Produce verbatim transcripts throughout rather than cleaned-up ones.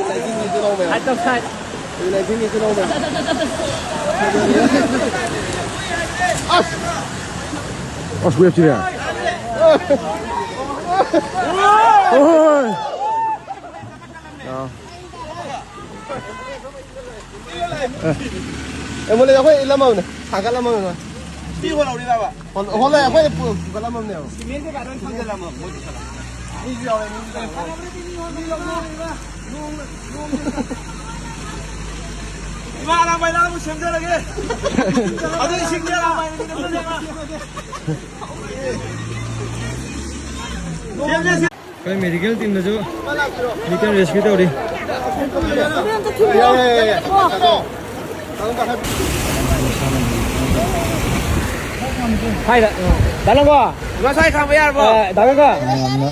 Side ꯇꯧ, side. ꯑꯁ! ꯑꯁ, ꯋꯦꯞꯁꯤꯗꯤ꯫ ꯑꯣꯏ! ꯑꯦ, ꯃꯣꯂꯦ, ꯑꯩꯈꯣꯏ ꯏꯜꯂꯝꯃꯕꯅꯦ, ꯁꯥꯒꯠꯂꯝꯃꯕꯅꯦ꯫ ꯁꯤ ꯍꯣꯜꯍꯧꯔꯤꯔꯕ? ꯍꯣꯜ-, ꯍꯣꯜꯂꯦ, ꯑꯩꯈꯣꯏ ꯄꯨ-, ꯄꯨꯈꯠꯂꯝꯃꯕꯅꯦꯕ꯫ ꯁꯤꯃꯦꯟ ꯀꯩꯀꯥ ꯂꯣꯏ ꯊꯝꯖꯤꯜꯂꯝꯃꯣ, ꯃꯣꯏꯗꯤ ꯁꯥꯒꯠꯂꯦ꯫ ꯃꯤꯁꯨ ꯌꯥꯎꯋꯦ, ꯃꯤꯁꯨ ꯌꯥꯎꯋꯦ꯫ ꯏꯃꯥ, ꯑꯔꯥꯝꯕꯥꯏ ꯂꯥꯛꯑꯒ ꯁꯦꯝꯖꯔꯒꯦ꯫ ꯑꯗꯨ ꯏꯁꯤꯡꯗꯤ ꯑꯔꯥꯝꯕꯥꯏꯅ ꯁꯦꯝꯖꯔꯒꯦ꯫ ꯑꯩꯈꯣꯏ ꯃꯦꯗꯤꯀꯦꯜ ꯇꯤꯝꯅꯁꯨ ꯃꯤ ꯀꯟꯅ ꯔꯦꯁꯀ꯭ꯌꯨ ꯇꯧꯔꯤ꯫ ꯍꯥꯏꯗ, ꯗꯥ ꯂꯪꯒꯣ꯫ ꯉꯁꯥꯏ ꯈꯥꯝꯕ ꯌꯥꯔꯕꯣ? ꯑ, ꯗꯥ ꯂꯪꯒꯣ꯫ ꯃꯌꯥꯝꯅ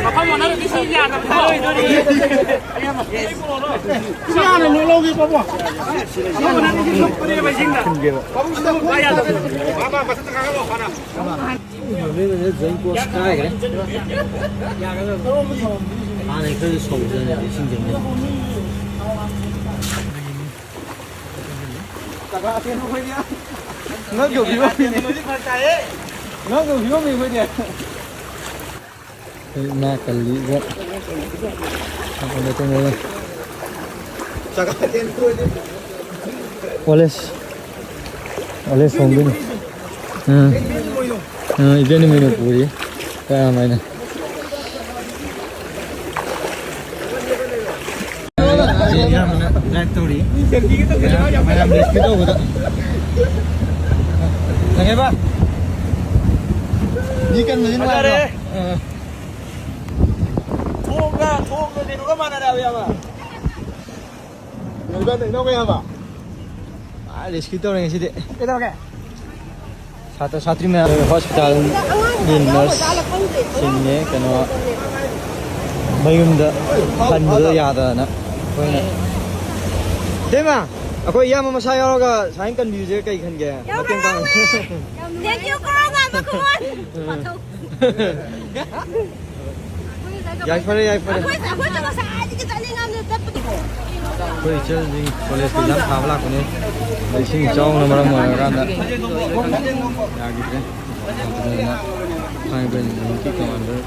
ꯃꯐꯝ ꯑꯣꯟꯅꯔꯗꯤ ꯁꯤ ꯌꯥꯗꯕꯅꯤ꯫ ꯁꯤ ꯍꯥꯟꯅ ꯂꯣꯏ ꯂꯧꯒꯦ, ꯄꯥꯕꯨꯡ꯫ ꯄꯥꯕꯨꯡ, ꯁꯤꯗ ꯌꯥꯗꯕꯅꯤ꯫ ꯃꯥ, ꯃꯥ, ꯃꯊꯛꯇ ꯀꯥꯈꯠꯂꯣ, ꯐꯅ꯫ ꯍꯥꯟꯅꯩ ꯈꯔꯁꯨ ꯁꯧꯖꯅꯤ, ꯏꯁꯤꯡ ꯆꯪꯖꯅꯤ꯫ ꯉꯛ ꯌꯧꯕꯤꯔꯝꯃꯤꯅꯦ꯫ ꯉꯛ ꯌꯧꯕꯤꯔꯝꯃꯤ ꯑꯩꯈꯣꯏꯗꯤ꯫ ꯑꯩ ꯏꯃꯥ ꯀꯜꯂꯤ ꯏꯕꯣ꯫ ꯀꯩꯅꯣ ꯇꯧꯅ꯫ ꯑꯣꯂꯦꯁ꯫ ꯑꯣꯂꯦꯁ ꯍꯣꯡꯗꯣꯏꯅꯤ꯫ ꯎꯝ꯫ ꯎꯝ, ꯏꯕꯦꯟ ꯏꯃꯣꯏꯅ ꯄꯨꯔꯤ꯫ ꯀꯔꯝꯍꯥꯏꯅ? ꯏꯌꯥꯝꯕꯅ ꯗ꯭ꯔꯥꯏꯚ ꯇꯧꯔꯤ꯫ ꯃꯌꯥꯝ ꯔꯦꯁꯀ꯭ꯌꯨ ꯇꯧꯕꯗ꯫ ꯈꯪꯉꯦꯕ? ꯃꯤ ꯀꯟꯕꯁꯤ ꯅꯨꯡꯉꯥꯏꯕ꯭ꯔꯣ? ꯐꯖꯔꯦ꯫ ꯑꯥ꯫ ꯊꯣꯡꯒ, ꯊꯣꯡꯒ ꯀꯩꯅꯣꯒ ꯃꯥꯟꯅꯔꯦ ꯍꯥꯏꯕ ꯌꯥꯝꯕ꯫ ꯀꯩꯅꯣꯒ ꯏꯅꯥꯎꯒ ꯌꯥꯝꯕ꯫ ꯑꯥ, ꯔꯦꯁꯀ꯭ꯌꯨ ꯇꯧꯔꯦ ꯉꯁꯤꯗꯤ꯫ ꯀꯩꯗꯧꯔꯒꯦ? ꯁꯥꯇ꯭ꯔ ꯁꯥꯇ꯭ꯔꯤ ꯃꯌꯥꯝ ꯍꯣꯁꯄꯤꯇꯥꯜꯒꯤ ꯅꯔꯁꯁꯤꯡꯅꯦ, ꯀꯩꯅꯣ, ꯃꯌꯨꯝꯗ ꯍꯟꯕꯗꯣ ꯌꯥꯗꯗꯅ ꯑꯩꯈꯣꯏꯅ꯫ ꯏꯇꯩꯃ, ꯑꯩꯈꯣꯏ ꯏꯌꯥꯝꯕ ꯃꯁꯥ ꯌꯥꯎꯔꯒ ꯁꯨꯃꯥꯏꯅ ꯀꯟꯕꯤꯕꯁꯦ ꯀꯩ ꯈꯟꯒꯦ? ꯃꯇꯦꯡ ꯄꯥꯡ-꯫ Thank you, Corona ꯌꯥꯏꯐꯔꯦ, ꯌꯥꯏꯐꯔꯦ꯫ ꯑꯩꯈꯣꯏ, ꯑꯩꯈꯣꯏꯁꯨ ꯉꯁꯥꯏꯗꯒꯤ ꯆꯠꯅꯤꯡꯉꯕꯅꯦ, ꯆꯠꯄꯗꯤ ꯑꯩꯈꯣꯏ ꯏꯆꯜꯁꯤꯡ ꯀꯣꯂꯦꯖꯀꯤ ꯑꯦꯛꯖꯥꯝ ꯊꯥꯕ ꯂꯥꯛꯄꯅꯦ꯫ ꯑꯗ ꯏꯁꯤꯡ ꯏꯆꯥꯎꯅ ꯃꯔꯝ ꯑꯣꯏꯔꯀꯥꯟꯗ ꯌꯥꯈꯤꯗ꯭ꯔꯦ꯫ ꯑꯗꯨꯅ ꯍꯥꯏꯕ ꯅꯨꯃꯤꯠꯀꯤ ꯀꯃꯥꯟꯗꯔ